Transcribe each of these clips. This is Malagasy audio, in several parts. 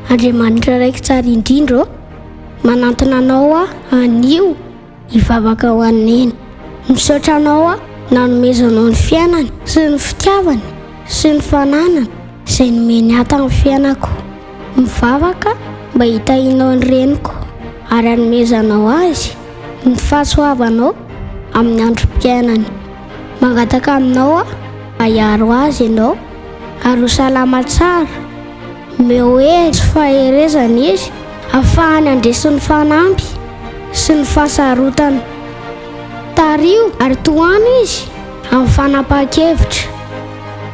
Andriamanitra Raiko tsara indrindra ô, manantona Anao aho anio hivavaka ho an'i Neny. Misaotra Anao aho nanomezanao ny fiainany sy ny fitiavany sy ny fananany izay nomeny ahy tamin'ny fiainako. Mivavaka mba hitahianao ny reniko ary hanomezanao azy ny fahasoavanao amin'ny androm-piainany. Mangataka aminao aho mba hiaro azy ianao ary ho salama tsara. Omeo hery sy faherezana izy hahafahany handresy ny fanamby sy ny fahasarotana. Tariho ary tohano izy amin'ny fanapahan-kevitra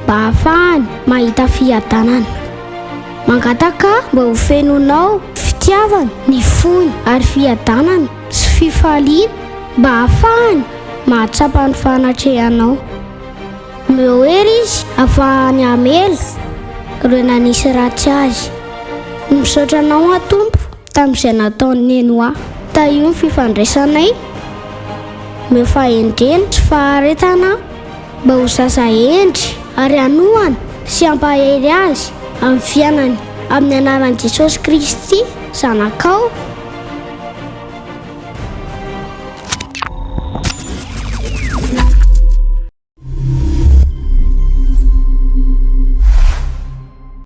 mba hahafahany mahita fiadanana. Mangataka mba ho fenoinao fitiavana ny fony ary fiadanana sy fifaliana mba hahafahany mahatsapa ny fanatrehanao. Omeo hery izy hahafahany hamela ireo nanisy ratsy azy. Misaotra anao aho Tompo tamin'izay nataon'i Neny ho ahy. Tahio ny fifandraisanay. Omeo fahendrena sy faharetana aho mba ho zaza hendry ary hanohana sy hampahery azy amin'ny fiainany. Amin'ny anaran'i Jesosy Kristy Zanakao.